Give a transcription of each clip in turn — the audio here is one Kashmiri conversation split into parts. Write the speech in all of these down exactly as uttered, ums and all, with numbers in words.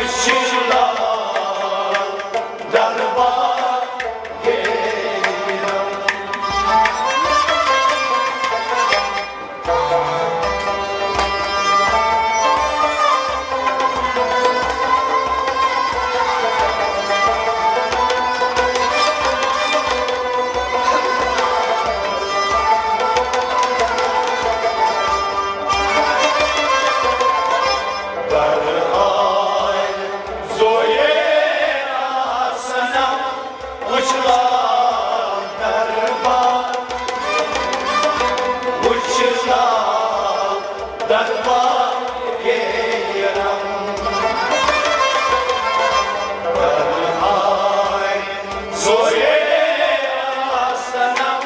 شیٖشہٕ لال دربار گیرم۔ وٕچھ لال دربار، وٕچھ لال دربار گیرم۔ دربار زویے آسنم۔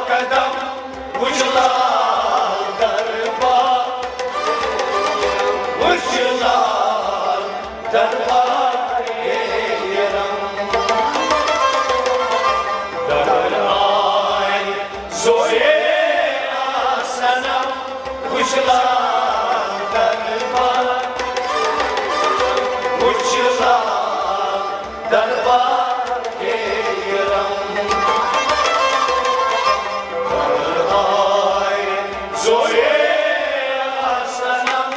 قدم وچھ لال دربار، وچھ لال دربار، ہے رم۔ در آئے زوئے آسنم، وچھ لال دربار، وچھ لال دربار، ہے رم۔ در آئے زوئے آسنم۔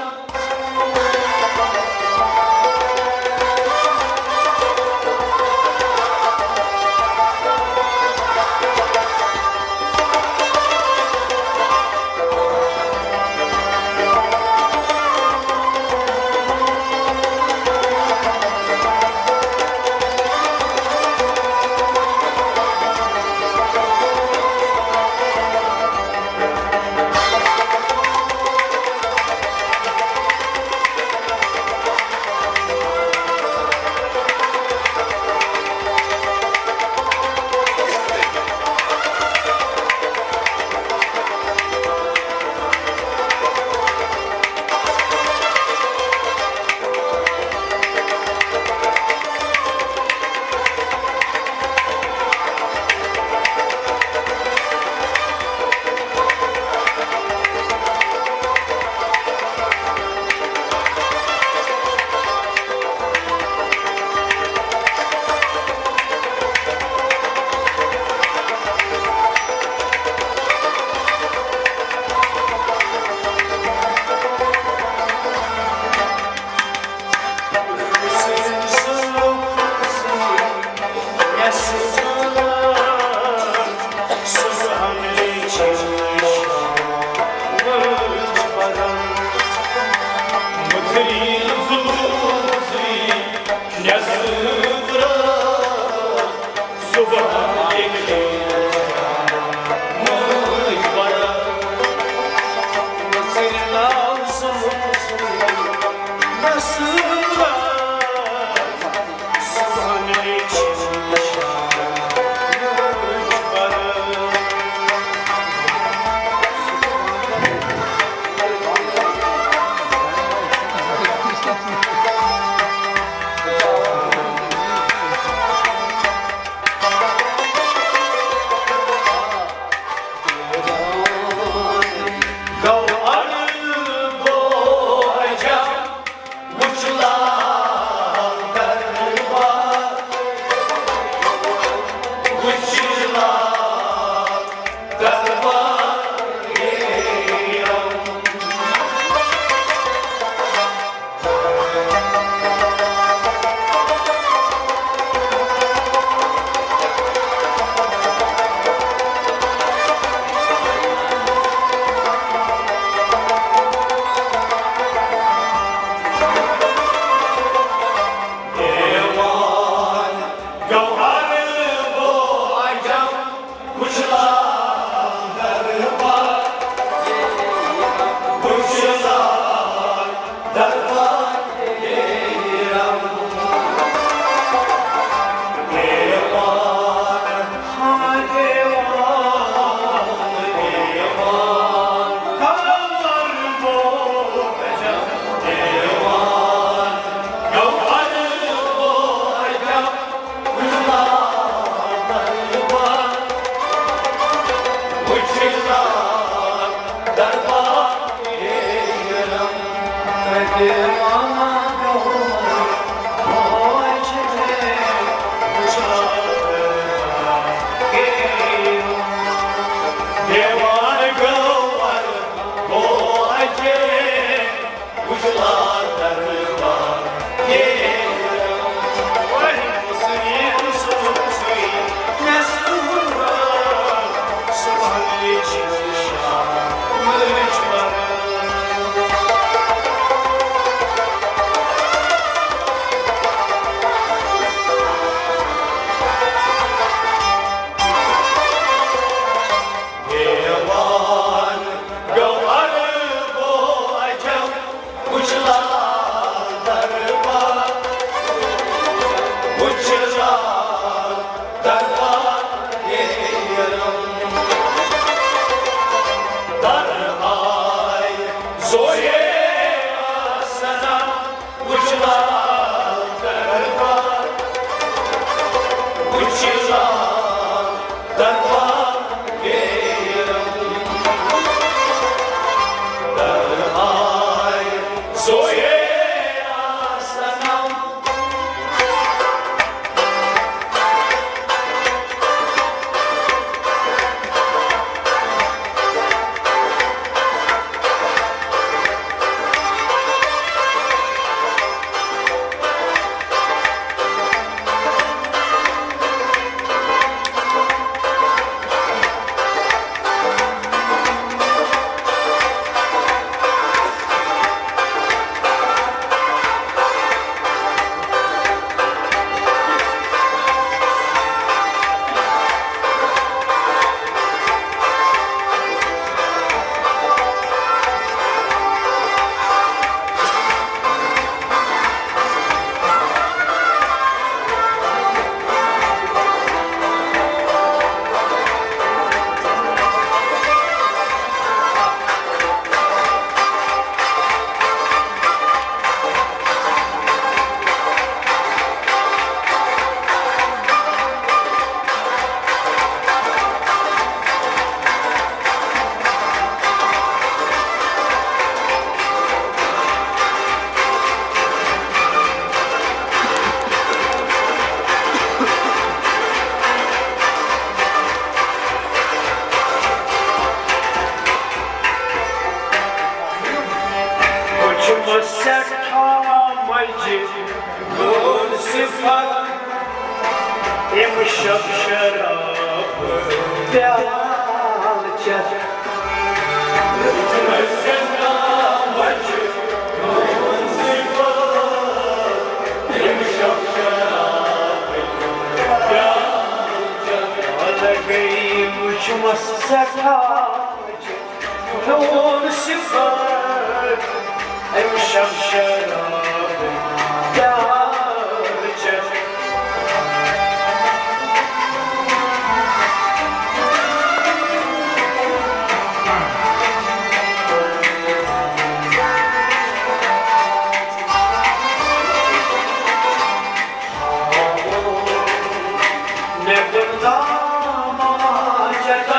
شب شراب پیال چت۔ لگئی وچھمس سٮ۪ٹھاہ۔ نوٗن صِفت أمۍ شمشراب پیالہٕ چٮ۪تھ۔ مےٚ کوٚر داماد چٮ۪تھ۔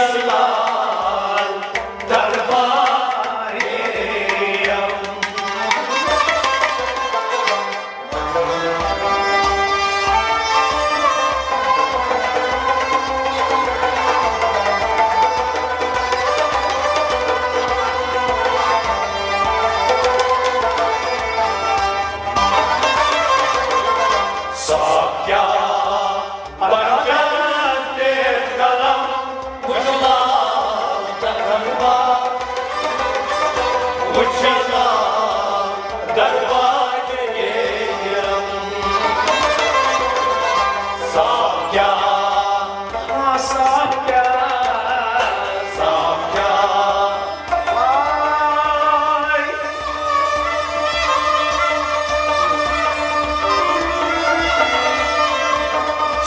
لال درباریم۔ صاحب کیا برکت دے قلم اجلا دربار، اجلا دربار یہ رم۔ صاحب کیا، ہاں، صاحب کیا، صاحب کیا۔ آے۔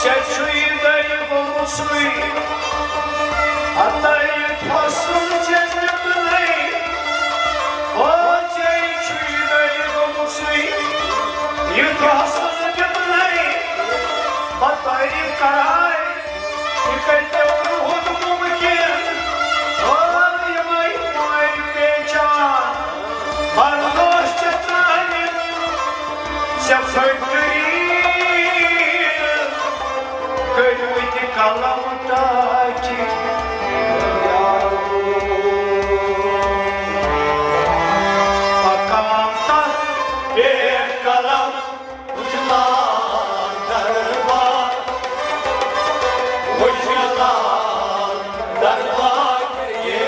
ژےٚ چھُے دَرِ گوٚمُتٕے، ہتَے ٹھۄسُن ژےٚ دیُتنَے۔ او، ژےٚ چھُے دَرِ گوٚمُتٕے، یہِ ٹھۄسُن دیُتنَے۔ بہٕ تۄہہِ کرے یہِ کتہِ روٗد مُمکِن؟ او یِمے یِمے پیچان برداشت ژےٚ پھٔٹری کٔرمٕتۍ قلم ٹاٹھۍ۔ پکان تتھ پٮ۪ٹھ قلم اجلا دربار، اجلا دربار یہ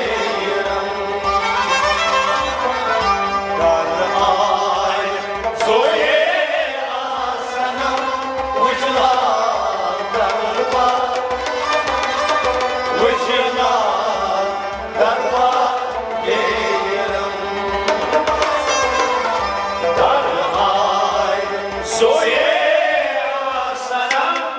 رم۔ در آئے سوئے آسنم، اجلا دربار، اجلا دربار یہ رم۔ در آئے سوئے آسنم۔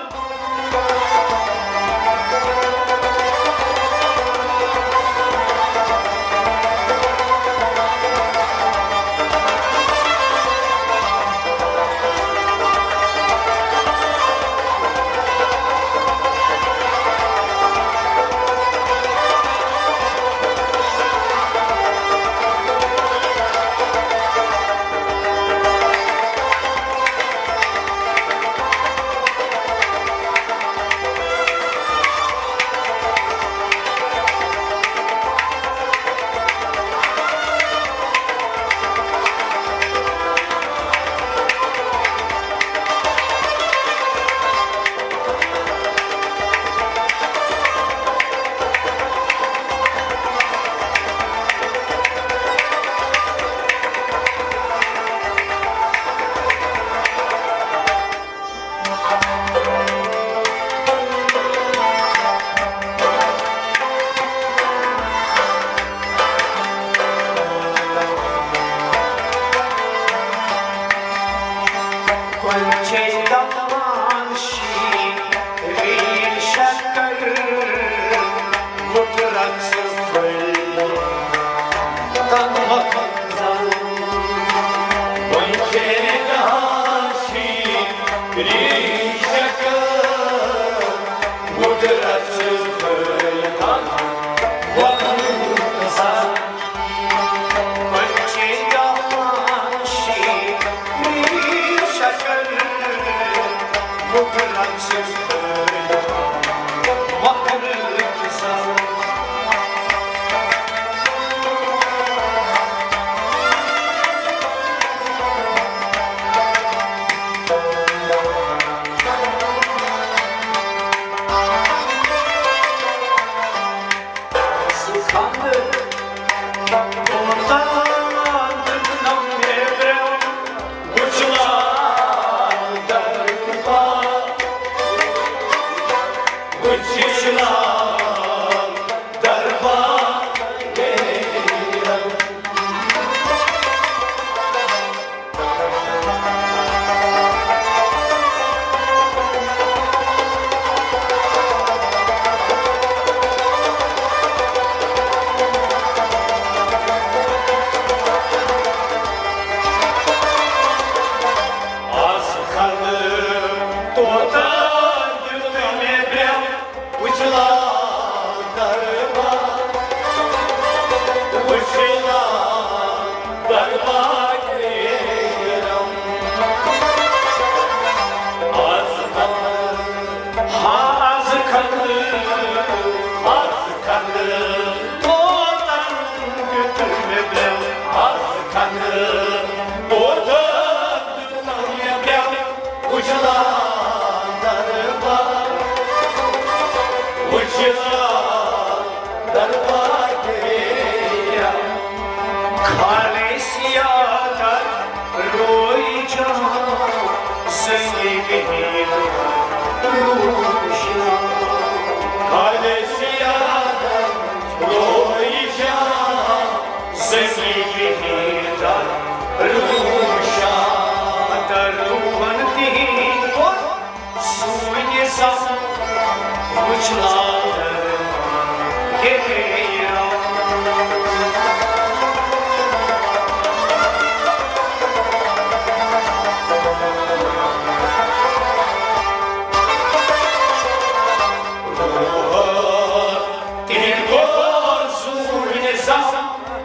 کُنہِ جایہِ دَپان شیٖن ویٖر شکر، مُٹرَس پھٔلۍ تَنہٕ وقت زَن۔ وۄنۍ چھے نہٕ ہاشی ریشک، مُٹرَس پھٔلۍ تَنہٕ وقت زَن۔ وۄنۍ چھے نہٕ ہاشی ریشک، مُٹرَس پھٔلۍ تَنہٕ وقت زَن۔ آز کھنہٕ طوطن دیُت مےٚ برٛٮ۪و، اُجلا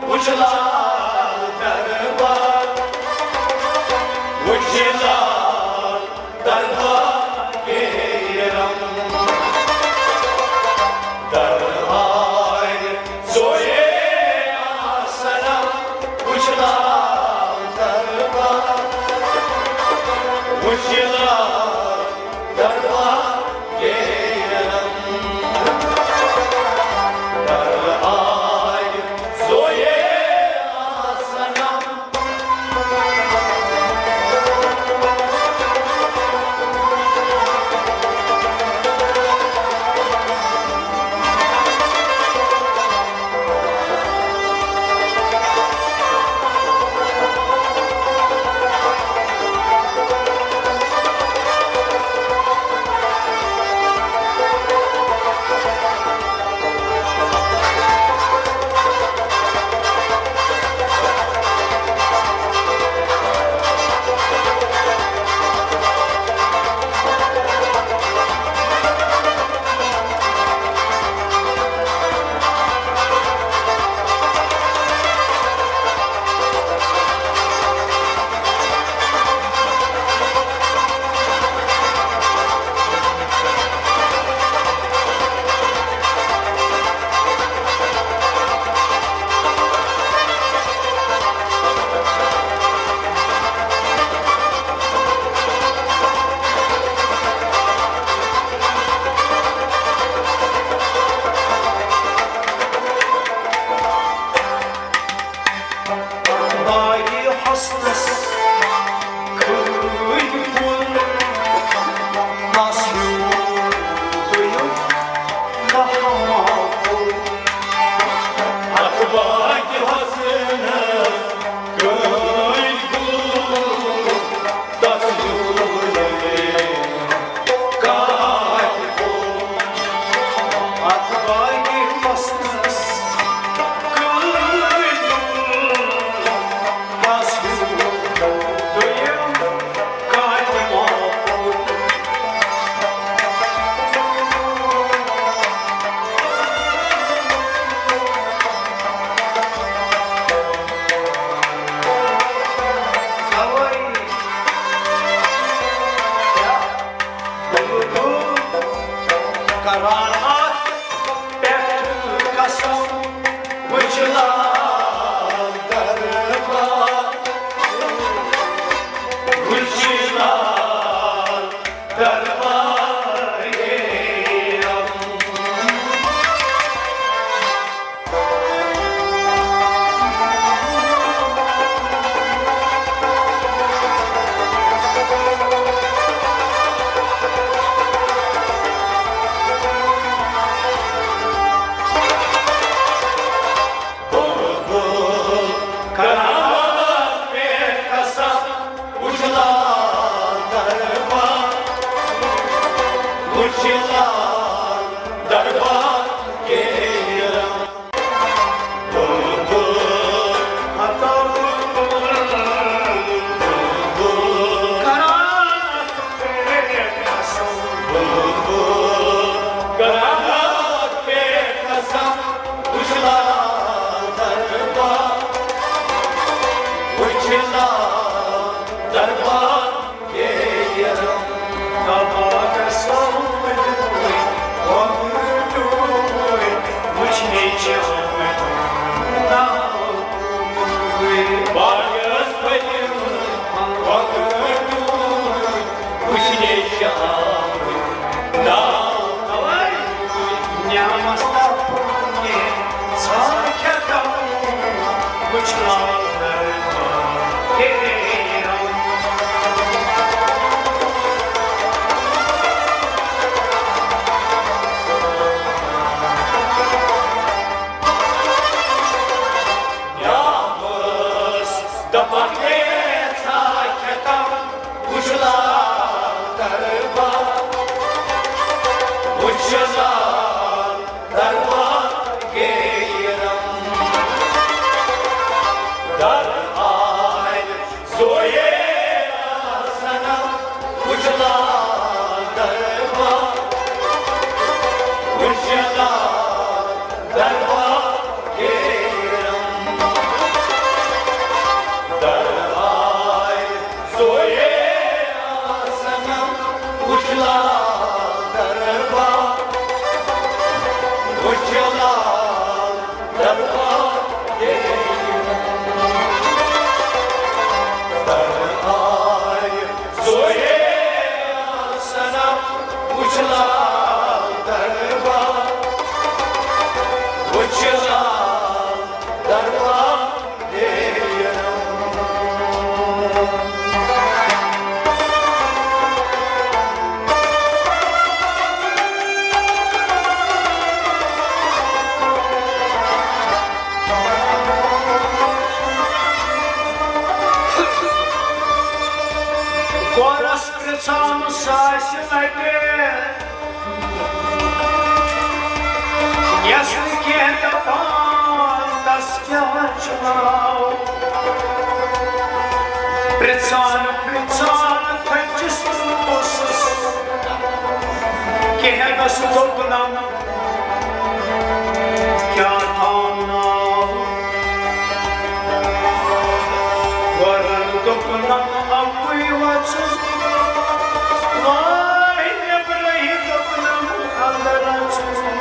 وچھ لال دربار، وچھ لال دربار گیرم۔ دربار زویے آسنا، وچھ لال دربار، وچھ لال دربار گیرم۔ دربار زویے آسنا۔ باغِ حسنس کھٲلۍ کُل، تس ہیوٗ دوٚیُم کانٛہہ ماحول۔ اتھ باغِ حسنس کھٲلۍ کُل، تس ہیوٗ دوٚیُم کانٛہہ ماحول۔ اتھ باغِ حسنس کھٲلۍ کُل، تس ہیوٗ دوٚیُم کانٛہہ ماحول۔ توے بلبل کران اتھ پٮ۪ٹھ قسم، وٕچھ لال دربار، وٕچھ لال دربار۔ لٹہِ یس نہٕ کینٛہہ دپان، تس کیٛاہ چھُ ناو؟ پرژھان پرژھان تھٔچِس نہٕ اوسُس، کینٛہہ نس دوٚپنم، کیٛاہ تام ناو؟ گۄڈٕ دوٚپنم، اَکُے وَژُن۔ وارِ نیٚبرَے دوٚپنم، اَندر اَژُن۔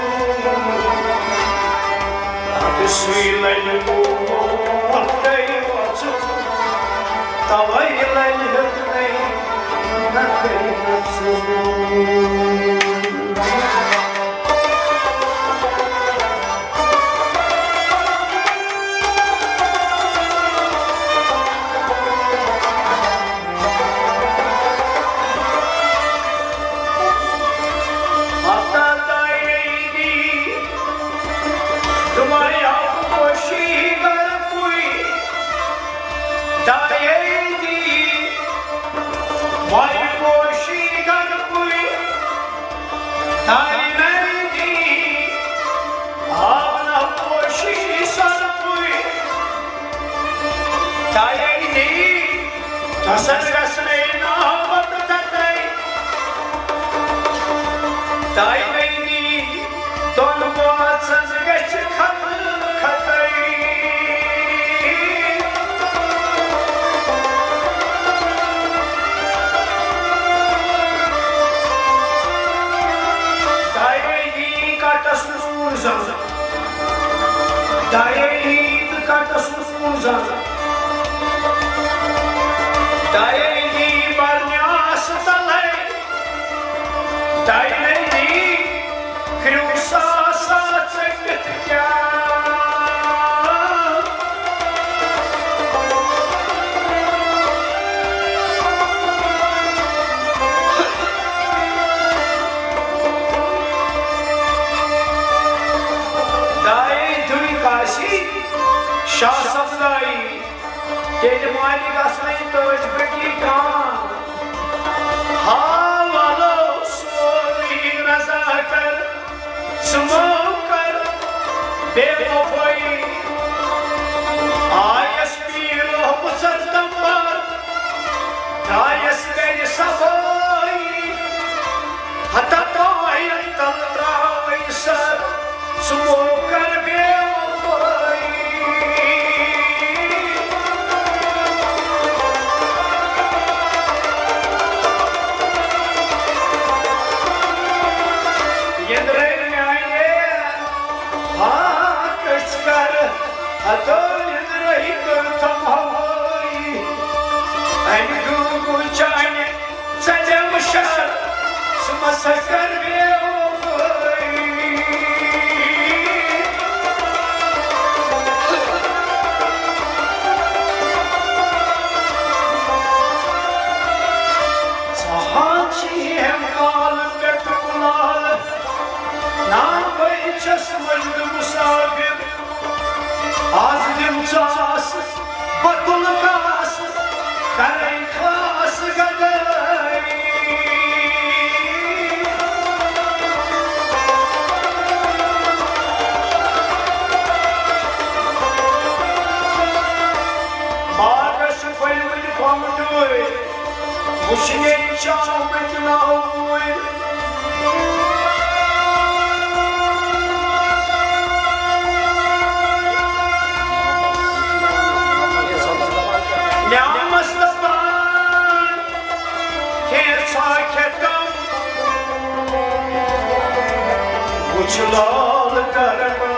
اَدٕ سُے لَلہِ موموتَے وَژُن۔ تَوَے لَلہِ ہیوٚتنَے نَکھَے نَژُن۔ ہتا دایے دی، تمہارے آپ پوشی گر کوئی۔ دایے دی، مائی پوشی گر کوئی۔ دایہِ نَے دی، آو نہ پوشی سر پُے۔ دایہِ دی، تسر گژھنے ناوت تتَے۔ دایہِ نَے دی، دۄن بٲژن گژھِ ختم ختم۔ دایہِ دی کٹس نوٗر زن۔ دایہِ دی تہٕ کٹس نوٗر زن۔ دایہِ دی برنیاس تلے۔ دایہِ نَے دی کرٛیوٗ ساسا ژٔٹِتھ کیٛاہ؟ دایہِ دُنۍ کاسی شاہ سپدایی۔ تیٚلہِ مالِک آسنَے تٲج بٔٹی کان۔ ہا ولو سورُے رضا کر، ژٕ مہٕ کر بے وفٲیی۔ آیس پیٖر اوہمُت سر تمبر، آیس گرِ صفٲیی۔ ہتا تۄہہِ تل ترٛاوَے سر۔ ژٕ مہٕ کر بے وفٲیی۔ یندرے میانہِ ہاکس کر ہتو یندرے کٔرتھم ہوٲیی۔ امہِ گنگو چانہِ ژلم شہر، سُہ مسا کر بے وفٲیی۔ ژہان چھ یِم کال پٮ۪ٹھ کُلال، نا بہٕ چھَس مجد مسافر۔ آز دِم ژاس بتُل کاس، کرے خاص گدٲیی۔ باغس چھِ پھٔلۍ مٕتۍ کۄنٛگ ٹٲرۍ، وٕچھنے چھِ آمٕتۍ ناوٕے۔ نعمس دپان کینٛژھا کھٮ۪تم، وٕچھ لال کربا۔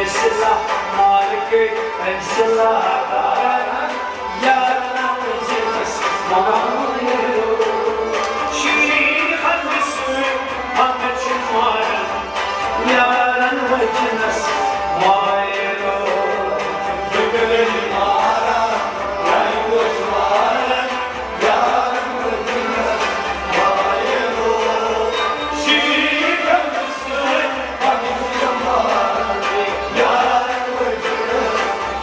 سلاح مارکے، سلاح داران، یاران جنس مانیرو۔ شیرین خند سوی ہم چمارن، یارن وجنس مایلو۔ بگلن مارا، رنگ وجوارن، یارن وجنس مایلو۔ شیرین خند سوی ہم چمارن، یارن وجنس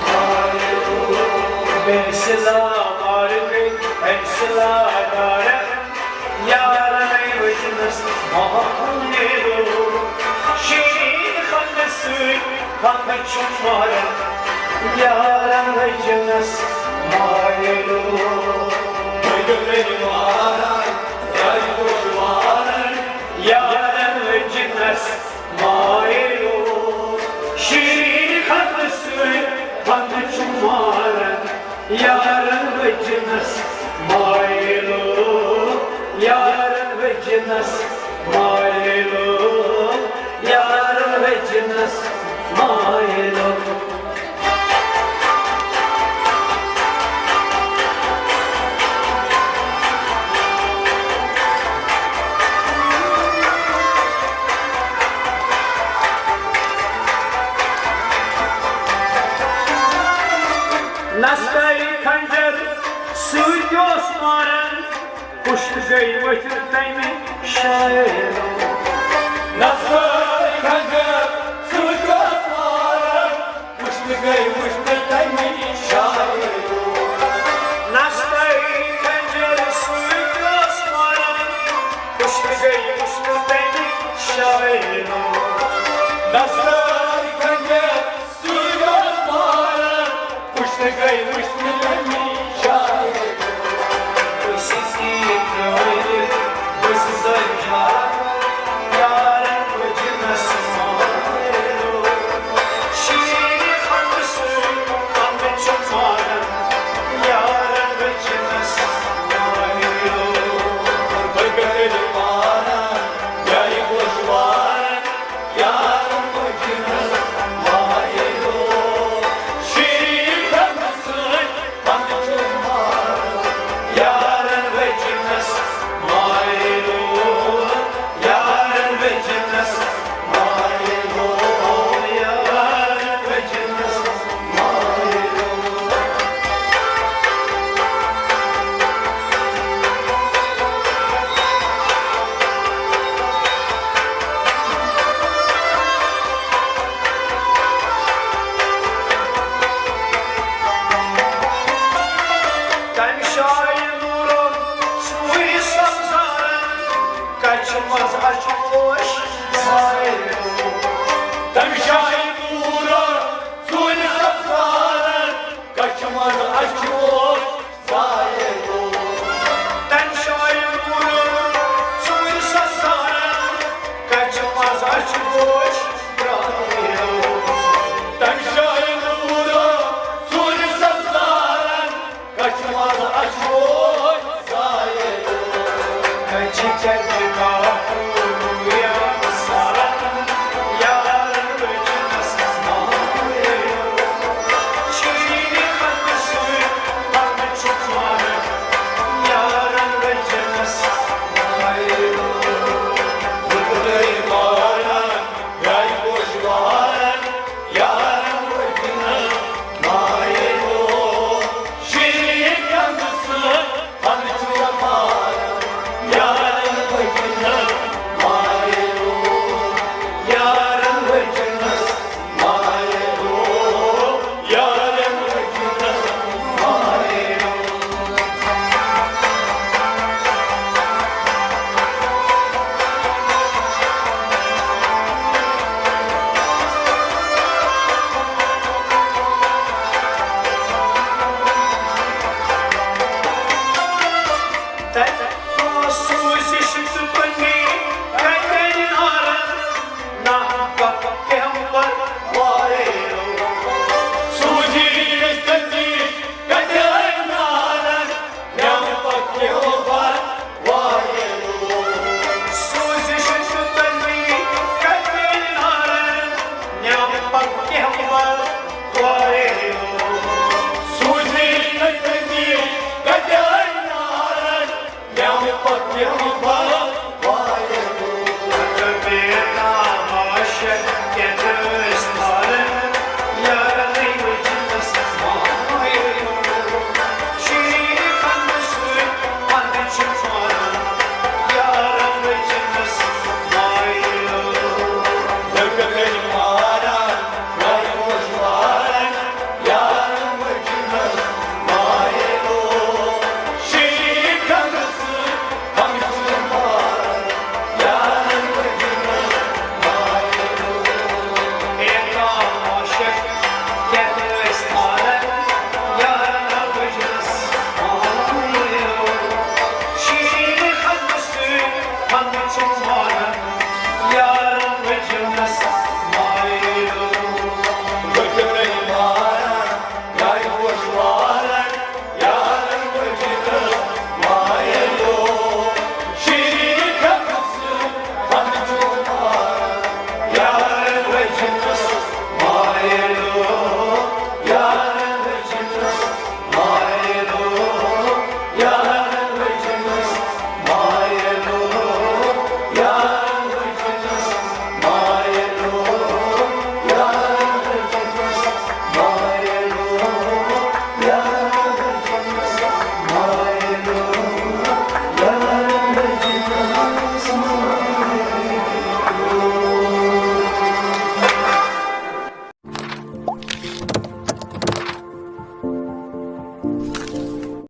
مایلو۔ بے سلام آرگئی، بے سلام آرگئی۔ یارن وجنس مایلو۔ شیرین خند سوی ہم چمارن، یارن وجنس مایلو۔ بگلن مارا، رنگ وجوارن، یارن وجنس مایلو۔ شیرین خند سوی ہم چمارن، یارن وجنس مایلو۔ یارن وجنس مایلو، یارن وجنس مایلو۔ نستاری خنجر سۭتۍ اوس ماران، پُشت گٔے ؤتھِتھ تَمہِ شاعرو۔ نستاری